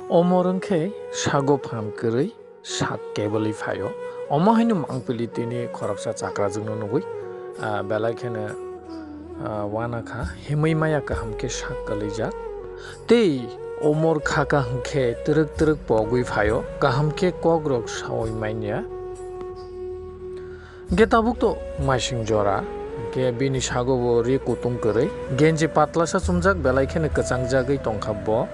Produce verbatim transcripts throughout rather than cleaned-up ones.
Omor wngkhe sago phan kwrwi sak kebelwi phaio. Omo haino mangpili tini khoroksa chakrajwkno nugwi, ah, belai kheno, ah, uanakha himwi maya kaham khe sak kwlwijak. Tei omor khaka hwnkhe twrwk twrwk pogwi phaio, kaham khe kokrok saui manya. Hwnkhe tabuk to maising jora, hwnkhe bini sago bo ri kutung kwrwi, genji patlasa chumjak, belai kheno kwchangjagwi tongkha bo.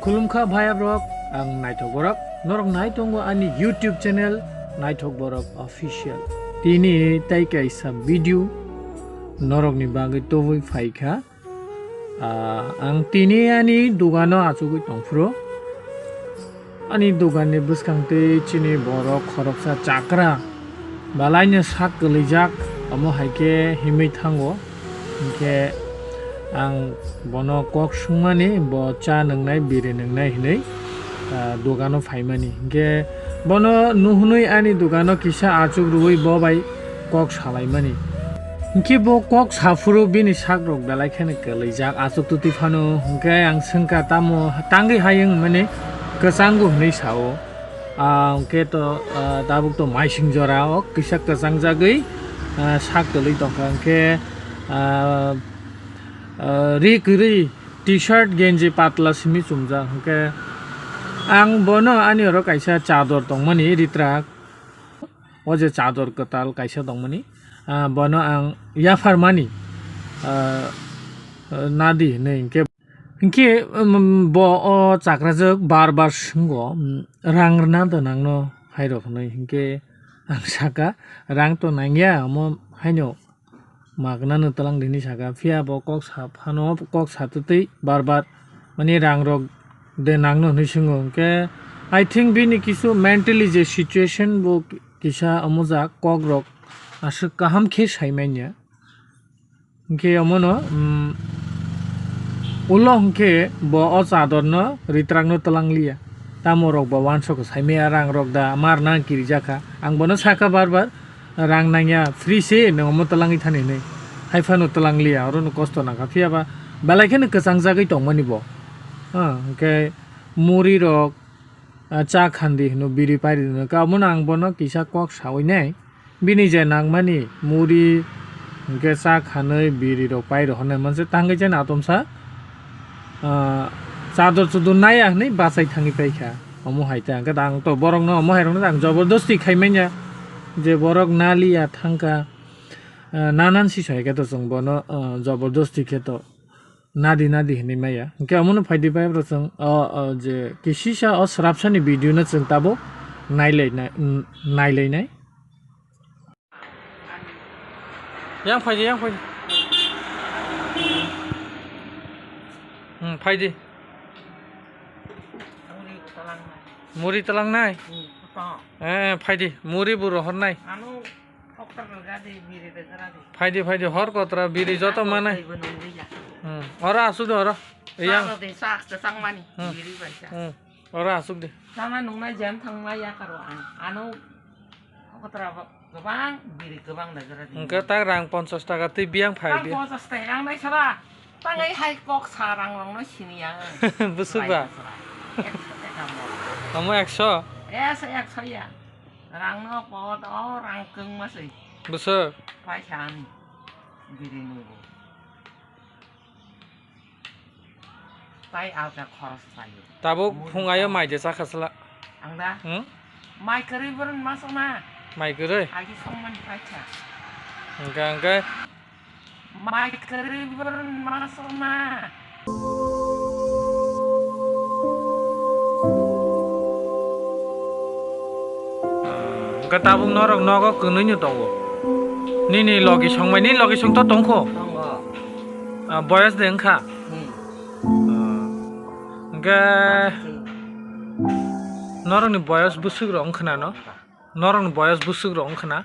Khulumkha bhaiya borok, ang Naithok Borok, norok nai tongo ani YouTube channel Naithok Borok Official. Tini tai kaisa video norokni bagwi tubui phaikha. Ah, ang tini ani dogano achugwi tongphuru. Ani doganni bwskang tei chini borok khoroksa chakra balaino sak kwlwijak, omo hai khe himwi thango. Hinkhe ang bono kok swngmani, bo cha nwngnai, biri nwngnai hinwi, ah, dogano phaimani. Hinkhe bono nuhunwi ani dogano kisa achuk rwui bo bai kok salaimani. Hinkhe bo kok saphuru bini sakrok belai kheno kwlwijak, achuk twtwi phano. Hinkhe ang swngkha, "Tamo tangwi hai wng mani kwchango?" hwnwi sao. Ah, hinkhe to, ah, tabuk to maising jora o kisa kwchangjagwi, ah, sak twlwi tongkha. Hinkhe, ah, ah, ri kwrwi T-shirt, genji patla simi chumjak. Hinkhe ang bono ani oro kaisa chador tongmani ritrak. O je chador kwtal kaisa tongmani, ah, bono ang yapharmani, ah, nadi hinwi hinkhe, hinkhe, um, bo o chakrajwk bar bar swngo, um, "Rang rwna da nangno?" hairok hinwi. Hinkhe ang saka, "Rang to nangya, omo haino magna no twlang di," hinwi saka. Phiya bo kok sa phano, kok sa twtwi bar bar, mani, "Rang rok de nangno?" hinwi swngo. Hinkhe I think bini kisu mentally je situation bo kisa omojak, kok rok aswk kaham khe sai manya. Hinkhe omono, um, ulo hinkhe bo o chador no ritrak no twlang liya. Tamo rok bo uansuk saimaya, "Rang rok da, mar nang kirijak kha." Ang bono saka bar bar, "Rang nangya, free se, nwng omo twlangwi thani," hinwi. Hai phano twlang liya, oro no kosto nangkha. Phiya ba belai kheno kwchangjagwi tongmani bo. Ha, hinkhe muri rok, ah, cha khandi hino, biri pairi hino. Ka omono ang bono kisa kok saui nai. Bini je nangmani muri, hinkhe cha khanwi, biri rok pairi honai manse tangwi je natomsa, ah, chador chudor naiya hinwi bachai thangwi paikha. Omo hai ta, hinkhe ang to borokno omo hai rokno ang jobordosti khai manya. Je borok naliya thangkha, ah, nanan si soi khe to chwng bono, ah, jobordosti khe to nadi nadi hinwi maya. Hinkhe omono phaidi bai bro chwng o, o je kisisa o swrapsani video no chwng tabuk nailai nai, nailai nai. Yang phaidi, yang phaidi. Hmm, phaidi. Muri twlang nai. Muri twlang nai? Hmm, to. Eh, phaidi, muri bo rohor nai. Ano Okta rwgadi, biri rwgadi. Phaidi, phaidi, hor kotra, biri joto manai. Taibo nungya. Hmm. Oro asuk de, oro. Yang. Saro de, sa, sa, sangmani, hmm, biri bai sa. Hmm. Oro asuk de. Sama nungna jam thangma ya karo ang. Ano kotra ba, gabang, biri gabang da gara di. Engke tak rang ponchas taka twi biyang phai. Rang ponchas taka, rang nai sara. Tangai hai kok sa rang rong no sini yang. Busuk ba? Rai sara. Ekso taka mo. Omo ekso? Ekso, ekso ya. Rangno pot o rang kwngma se. Bwswk? Paisa ani biri nungo. Tai alka khoros paio. Tabuk phung ayo mai de chakha sla. Ang da? Hmm? Mai kwrwi borok masuk na. Mai kwrwi? Agi songmani paisa. Hwnkhe, hwnkhe? Mai kwrwi borok masuk na. Hwnkhe tabuk norok nogo kwnwi no tongo. Nini logi songmani, logi song to tongkho? Tongo. Ah, boyos de wngkha? Hmm. Ah. Hwnkhe hmm, norokni boyos bwswk rok wngkha na no? Norokni boyos bwswk rok wngkha na?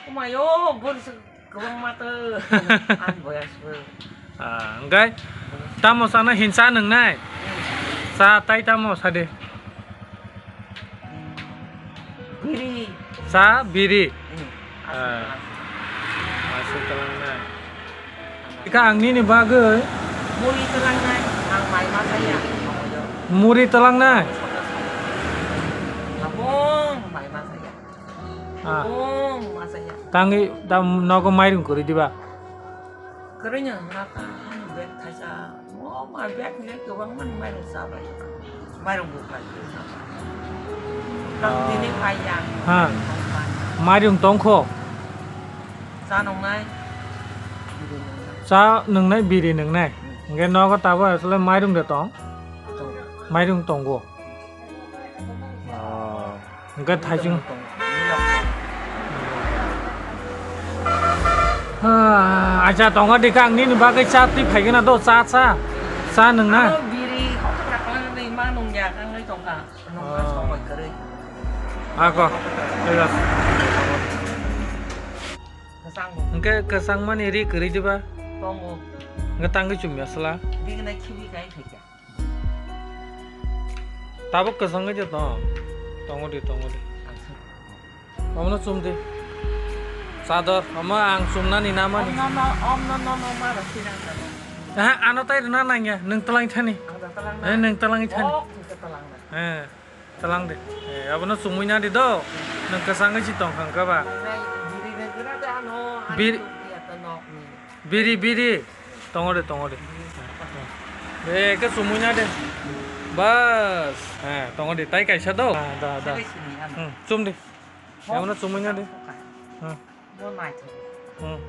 Omayo, bwrwswk kwbangma tw. Ani boyasbo. Ah, hwnkhe tamo chana hinsa nwngnai? Cha tai tamo sade? Biri. Cha biri? Hmm. Ah. Aswk kwlangnai. Ika ang nini bagwi Muri twlangnai, ang mai ma chaya. Muri twlangnai? Abong mai ma chaya. Ah. Abong ma chaya. Tangwi da nogo mairung kwrwi diba? Kwrwino hwnka, ani bag thaisa. O ma bag ni kwbangma ni mairung chabai. Mairung buphang. Tang tini phaiya. Ha. Mairung tongkho. Cha nungnai. Cha nungnai, biri nungnai. Hwnkhe nogo tabuk asle mairung de tong? Tong. Mairung tongo. Oh. Hwnkhe thaising. Ah, acha tongo de kha, ang nini bagwi cha twi phaigena do, cha, cha. Cha nungna. Aro biri hokra khlai ma nungya, kang lai tongkha. Nungma somoi kwrwi. Ako. Kwchang bo. Hwnkhe kwchangmani ri kwrwi diba? Tongo. Hwnkhe tangwi chumya sla? Bigna khibi kai phaikha. Tabuk kwchangwi de tong. Tongo de, tongo de. Omono chum de. Chador, omo ang chumnani namani. Om no no, om no no no ma rasi nang kano. Aha, ano tai rwna nangya, nwng twlang thani. Ang da twlang na. Eh, nwng twlang thani. Oh, ang da twlang na. Eh. Twlang de. Eh, abono chumui na di do. Nwng kwchangwi si tong kha wngkha ba? Nai, biri nai gra de ano, ani Bir- chukri ato nok ni. Biri, biri. Tongo de, tongo de. Eh, ke chumui na de. Bas. Eh, tongo de. Tai kaisa do. Ah, da, da. Sini ano. Hmm, chum de. Abono chumui na de. Suka. Hmm. Bo naithok. Hmm.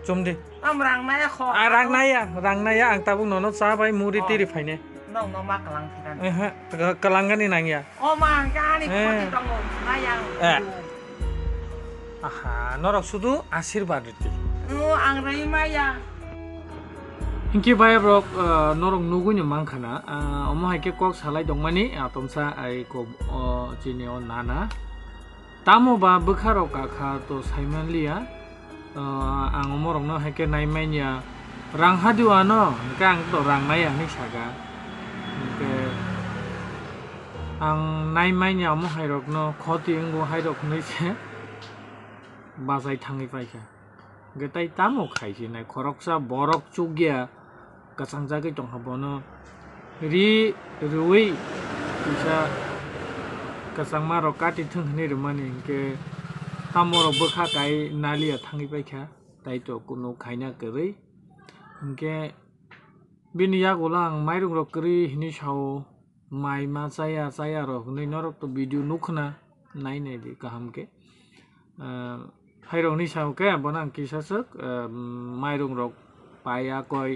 Chum di. Am rang naya kho. Ah, rang naya, rang naya, ang tabuk nono cha bai muri Oh. tiri phaine. Nong no ma kalang phiran. Ehe, ka-, kalang gani nangya. O ma, ang kani Eh. khoti tongo, naya. Eh. Aha, norok sudu ashirbad riti. No, ang rwi maya. Hinki bai rok, eh, norok nugui no mankha na, ah, omo hai khe kok salai tongmani, ah, tomsa ai ko, oh, chini o nana. Tamo ba bwkha rok kakha to saimanliya, ah, ang omorokno hai khe naimanya rang hadiwano, hwnkhe ang to rang naiya hinwi saka. Hwnkhe ang naimanya omo hairokno khoti wngo hairok hinwi se bachai thangwi paikha. Hwnkhe tai tamo khai se nai khoroksa borok chukya kwchangjagwi tongkha bono ri rwui kisa kwchangma rok kati thwng hinwi rwmani hwnkhe tamo rok bwkha kai naliya thangwi paikha tai to kunu khaina kwrwi hwnkhe bini yagulo ang mairung rok kwrwi hinwi sao. Mai ma chaya, chaya rok hinwi norok to video nukha na, nai nai di kaham khe. Ah, hai rok ni sao khe, bono ang kisa swk, ah, mairung rok paiya koi.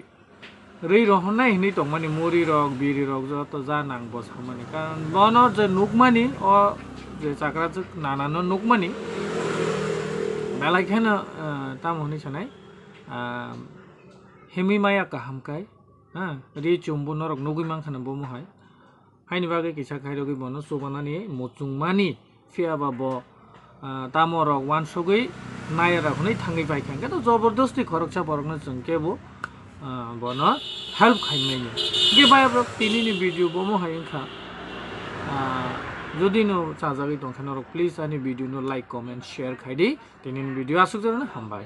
Rwi rok hwnwi hinwi tongmani, muri rok, biri rok joto ja nang bo samani. Karon bono je nukmani, o je chakra swk nana no nukmani. Belai kheno, ah, tamo hinwi sanai, ah, himwi maya kaham kai, ha, ri chumbu norok nugwi mankha na bomo hai. Haini bagwi kisa khairogwi bono chubanani muchungmani, phiyaba bo, ah, tamo rok wansugwi naiya rok hwnwi thangwi paikha. Hwnkhe to jobordosti khoroksa borokno chwng kebo, ah, bono help khaimani. Hwnkhe bayap rok tinini video bomo hai wngkha. Ah, jodi no chajagwi tongkha norok, please ani video no like, comment, share khaidi. Tinini video aswk jorano hambai.